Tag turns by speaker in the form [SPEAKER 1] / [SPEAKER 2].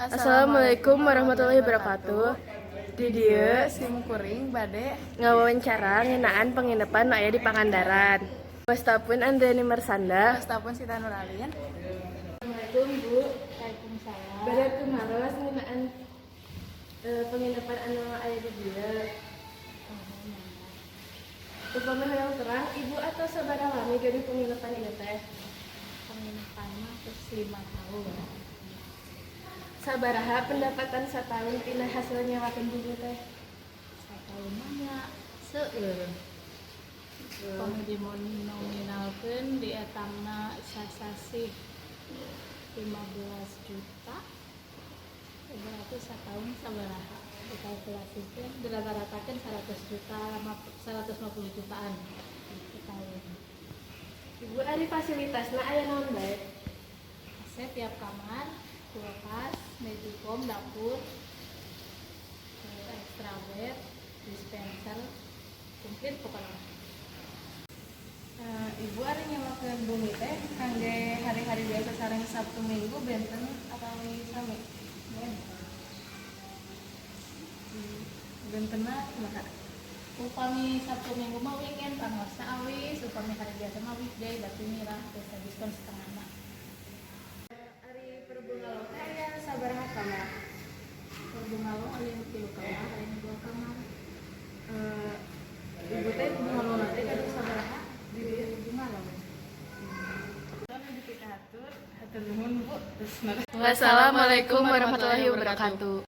[SPEAKER 1] Assalamualaikum warahmatullahi wabarakatuh. Di dieu
[SPEAKER 2] sim kuring bade
[SPEAKER 1] ngawawancara ngeunaan penginapan nu aya di Pangandaran. Wasta pun Andriani Marsanda.
[SPEAKER 2] Wasta pun Sita Nuralin.
[SPEAKER 1] Assalamualaikum, Bu.
[SPEAKER 2] Waalaikumsalam.
[SPEAKER 1] Bade tumaros ngeunaan penginapan anu aya di dieu. Upami hoyong terang, Ibu atos sabaraha lami gaduh penginapan ieu teh?
[SPEAKER 3] Penginapan mah terus 5 tahun.
[SPEAKER 1] Sabaraha pendapatan satahun tina hasil nyewakeun bumi teh?
[SPEAKER 3] Setahun mah nya seueur. Upami dinominalkeun di etangna sasasih 15 juta, berarti setahun sabaraha dikalkulasikeun, dirata-ratakeun 100 juta, 150 jutaan setahun.
[SPEAKER 1] Ibu, ari fasilitasna aya naon bae?
[SPEAKER 3] AC tiap kamar, kulkas, magicom, dapur, extra bed, dispenser, komplit pokoknya.
[SPEAKER 2] Ibu ari nyewakeun bumi teh kangge hari-hari biasa sareng Sabtu Minggu benten atau sami?
[SPEAKER 3] Benten.
[SPEAKER 2] Bentenna kumaha?
[SPEAKER 3] Upami Sabtu Minggu mah weekend pangaosna awis, upami hari biasa mah weekday berarti mirah, biasa diskon setengahna.
[SPEAKER 1] Ari per bungalow teh aya sabaraha kamar?
[SPEAKER 3] Per bungalow aya nu tilu kamar, aya nu dua kamar.
[SPEAKER 2] Ibu teh bungalow teh gaduh sabaraha di dieu?
[SPEAKER 3] Bungalow.
[SPEAKER 2] Hatur, hatur nuhun, Bu. Terus
[SPEAKER 1] Wassalamualaikum warahmatullahi wabarakatuh.